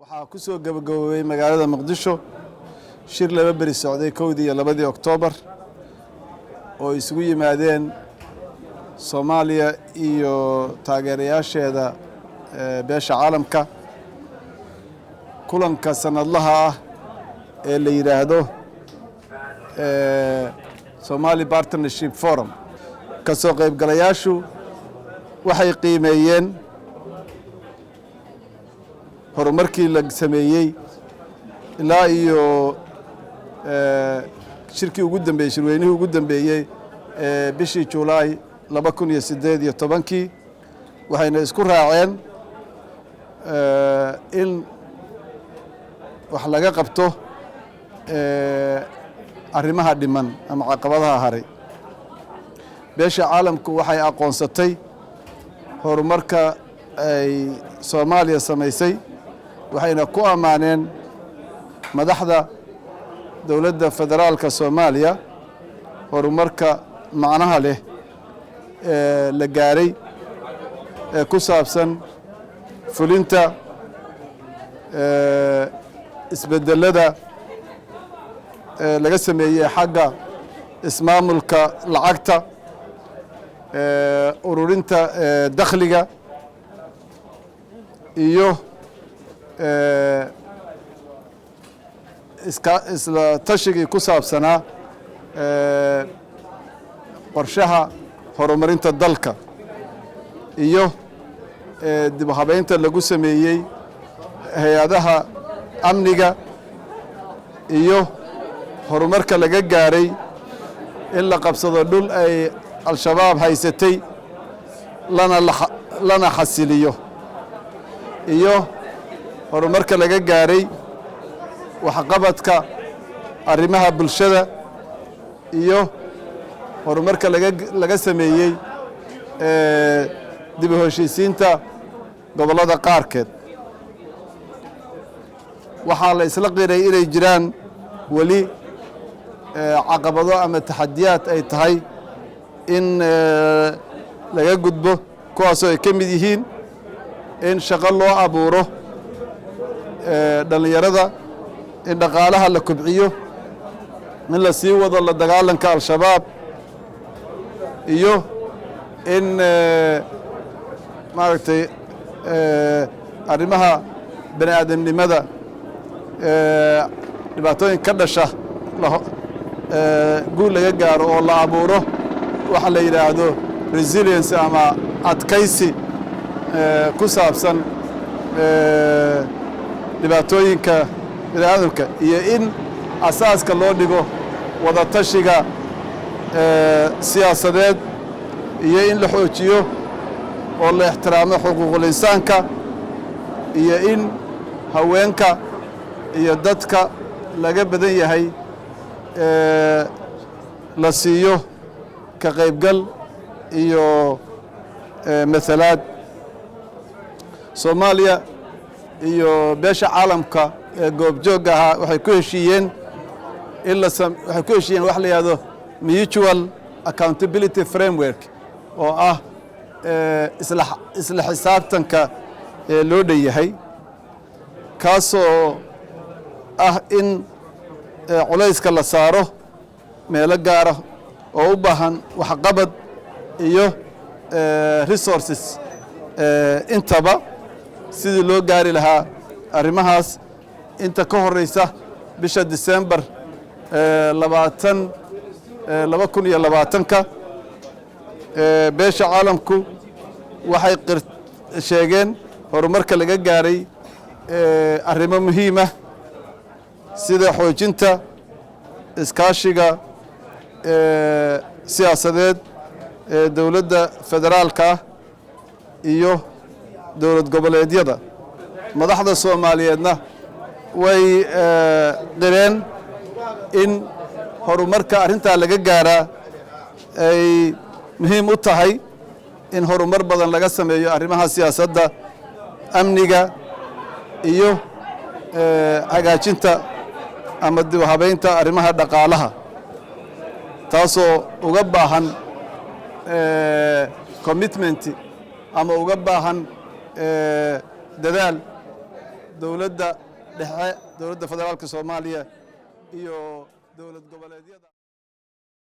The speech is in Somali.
Waxaa ku soo gabagaboobay magaalada Muqdisho shir 2 beri socday, 1dii iyo 2dii Oktoobar, oo isugu yimaadeen Soomaaliya iyo taageerayaasheeda beesha caalamka, kulanka sanadlaha ah ee la yidhaahdo Somali Partnership Forum. Ka soo qaybgalayaashu waxay qiimeeyeen horumarkii la sameeyey ilaa iyo shirkii ugu dambeeyey, shirweynihii ugu dambeeyey ee bishii Julaay 2018-kii, waxayna isku raaceen in wax laga qabto arrimaha dhiman ama caqabadaha haray. Beesha caalamku waxay aqoonsatay horumarka ay Soomaaliya samaysay, waxayna ku ammaaneen madaxda Dowladda Federaalka Soomaaliya horumarka macnaha leh ee la gaaray ee ku saabsan fulinta isbeddelada laga sameeyey xagga ismaamulka lacagta, ururinta dakhliga iyo iska isla tashigii ku saabsanaa qorshaha horumarinta dalka iyo dib u habeynta lagu sameeyey hay-adaha amniga iyo horumarka laga gaaray in la qabsado dhul ay Al-Shabaab haysatay lana xasiliyo, iyo horumarka laga gaaray waxqabadka arrimaha bulshada, iyo horumarka laga sameeyey dib u heshiisiinta gobollada qaarkeed. Waxaa la isla qiray inay jiraan weli caqabado ama taxadiyaad ay tahay in laga gudbo, kuwaasoo ay ka mid yihiin in shaqo loo abuuro dhallinyarada, in dhaqaalaha la kobciyo, in la sii wado la dagaalanka Al-Shabaab, iyo in maaragtay arrimaha bani aadamnimada dhibaatooyin ka dhasha guul laga gaaro oo la abuuro waxa la yidhaahdo resilience ama adkaysi ku saabsan dhibaatooyinka bani aadamka, iyo in asaaska loo dhigo wadatashiga siyaasadeed, iyo in la xoojiyo oo la ixtiraamo xuquuqul insaanka, iyo in haweenka iyo dadka laga badan yahay la siiyo ka qaybgal iyo mathalaad. Soomaaliya iyo beesha caalamka ee goobjoogga ahaa waxay ku heshiiyeen in la waxay ku heshiiyeen wax la yidhaahdo mutual accountability framework, oo ah isla xisaabtanka ee loo dhan yahay, kaasoo ah in culayska la saaro meelo gaara oo u baahan waxqabad iyo resources intaba, sidii loo gaari lahaa arrimahaas inta ka horeysa bisha Disembar 20 2020-ka. Beesha caalamku waxay sheegeen horumarka laga gaaray arrimo muhiimah, sida xoojinta iskaashiga siyaasadeed ee dowladda federaalka ah iyo dowlad goboleedyada. Madaxda Soomaaliyeedna way qireen in horumarka arrintaa laga gaaraa ay muhiim u tahay in horumar badan laga sameeyo arrimaha siyaasadda, amniga iyo hagaajinta ama dib u habeynta arrimaha dhaqaalaha, taasoo uga baahan commitment ama uga baahan dadaal. Dowladda dhexe, Dowladda Federaalka Soomaaliya iyo dowlad goboleedyada.